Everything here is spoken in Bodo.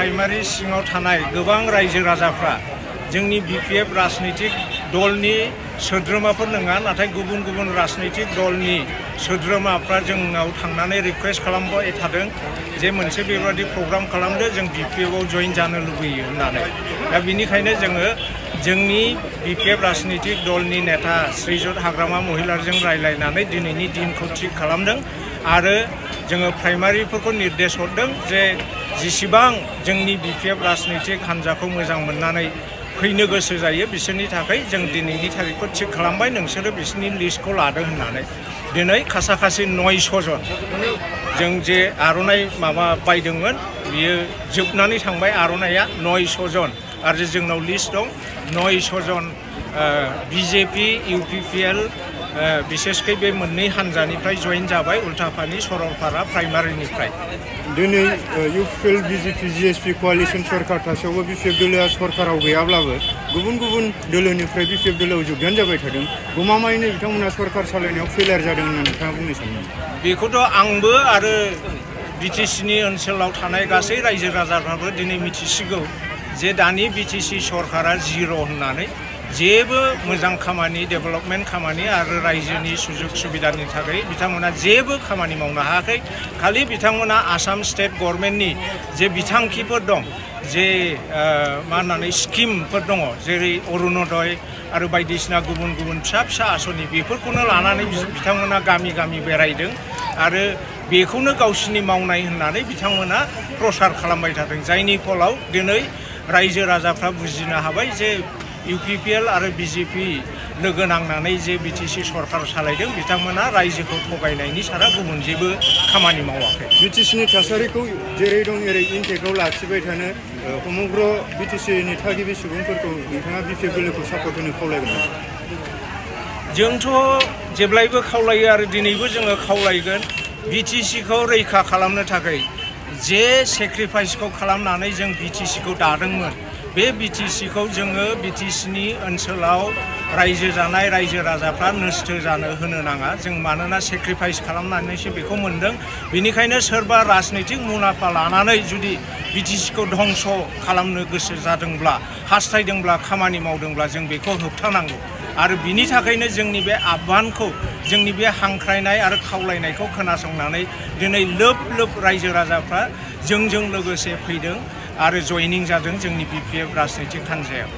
प्राइमारि सिङाव थानाय गोबां रायजो राजाफ्रा जोंनि BPF राजनीतिक दलनि सोद्रोमाफोर नङा नाथाय गुबुन गुबुन राजनीतिक दलनि सोद्रोमाफ्रा जोंनाव थांनानै रिक्वेस्ट खालामबाय थादों जे मोनसे बेबादि प्रग्राम खालामदो जों BPF आव जइन जानो लुबैयो होननानै दा बिनिखायनो जोङो जोंनि BPF राजनीतिक दलनि नेता श्रीजुत हाग्रामा महिलारजों रायलायनानै दिनैनि दिनखौ थिग खालामदों आरो जोङो प्राइमारिफोरखौ निर्देश हरदों जे जेसेबां जोंनि BPF राजनीतिक हान्जाखौ मोजां मोननानै फैनो गोसो जायो बिसोरनि थाखाय जों दिनैनि तारिखखौ थिग खालामबाय नोंसोरो बिसोरनि लिस्टखौ लादों होननानै दिनै खासा-खासि 900 जन जों जे आर'नाइ माबा बायदोंमोन बियो जोबनानै थांबाय आर'नाइया 900 जन आरो जोंनाव लिस्ट दं 900 जन BJP UPPL बिसेसकै बे मोननै हान्जानिफ्राय जइन जाबाय उल्थापानि सरलपारा प्राइमारिनिफ्राय दिनै UPPL BJP GSP कोआलिशन सरकार थासेयावबो BPF दोलोआ सरकाराव गैयाब्लाबो गुबुन गुबुन दोलोनिफ्राय BPF दोलोआव जोबजान जाबाय थादों गमामायैनो बिथांमोना सरकार सालायनायाव फेलियर जादों होनना नोंथाङा बुंनो सानो बेखौथ' आंबो आरो BTCनि ओनसोलाव थानाय गासै रायजो राजाफ्राबो दिनै मिथिसिगौ जे दानि BTC सरकारा जिर' होननानै जेबो मोजां खामानि डेभेलपमेन्ट खामानि आरो रायजोनि सुजुग सुबिदानि थाखाय बिथांमोना जेबो खामानि मावनो हायाखै खालि बिथांमोना आसाम स्टेट गभर्नमेन्टनि जे बिथांखिफोर दं जे मा होननानै स्किमफोर दङ जेरै अरुणोदय आरो बायदिसिना गुबुन गुबुन फिसा फिसा आसनि बेफोरखौनो लानानै बिथांमोना गामि गामि बेरायदों आरो बेखौनो गावसिनि मावनाय होननानै बिथांमोना प्रसार खालामबाय थादों जायनि फलाव दिनै रायजो राजाफ्रा बुजिनो हाबाय जे UPPL आरो BJP लोगो नांनानै जे BTC सरकार सालायदों बिथांमोना रायजोखौ थगायनायनि सारा गुबुन जेबो खामानि मावाखै BTCनि थासारिखौ जेरै दं एरै इनटेकआव लाखिबाय थानो समग्र BTCनि थागिबि सुबुंफोरखौ नोंथाङा BPF दोलोखौ सापर्ट होनो खावलायगोन जोंथ' जेब्लायबो खावलायो आरो दिनैबो जोङो खावलायगोन BTCखौ रैखा खालामनो थाखाय जे सेक्रिफाइसखौ खालामनानै जों BTCखौ दादोंमोन बे BTCखौ जोङो BTCनि ओनसोलाव रायजो जानाय रायजो राजाफ्रा नस्थ' जानो होनो नाङा जों मानोना सेक्रिफाइस खालामनानैसो बेखौ मोनदों बेनिखायनो सोरबा राजनीतिक मुलाम्फा लानानै जुदि BTCखौ धंस खालामनो गोसो जादोंब्ला हास्थायदोंब्ला खामानि मावदोंब्ला जों बेखौ होबथानांगौ आरो बिनि थाखायनो जोंनि बे आह्वानखौ जोंनि बे हांख्रायनाय आरो खावलायनायखौ खोनासंनानै दिनै लोब लोब रायजो राजाफ्रा जोंजों लोगोसे फैदों आरो जयनिं जादों जोंनि BPF राजनीतिक हान्जायाव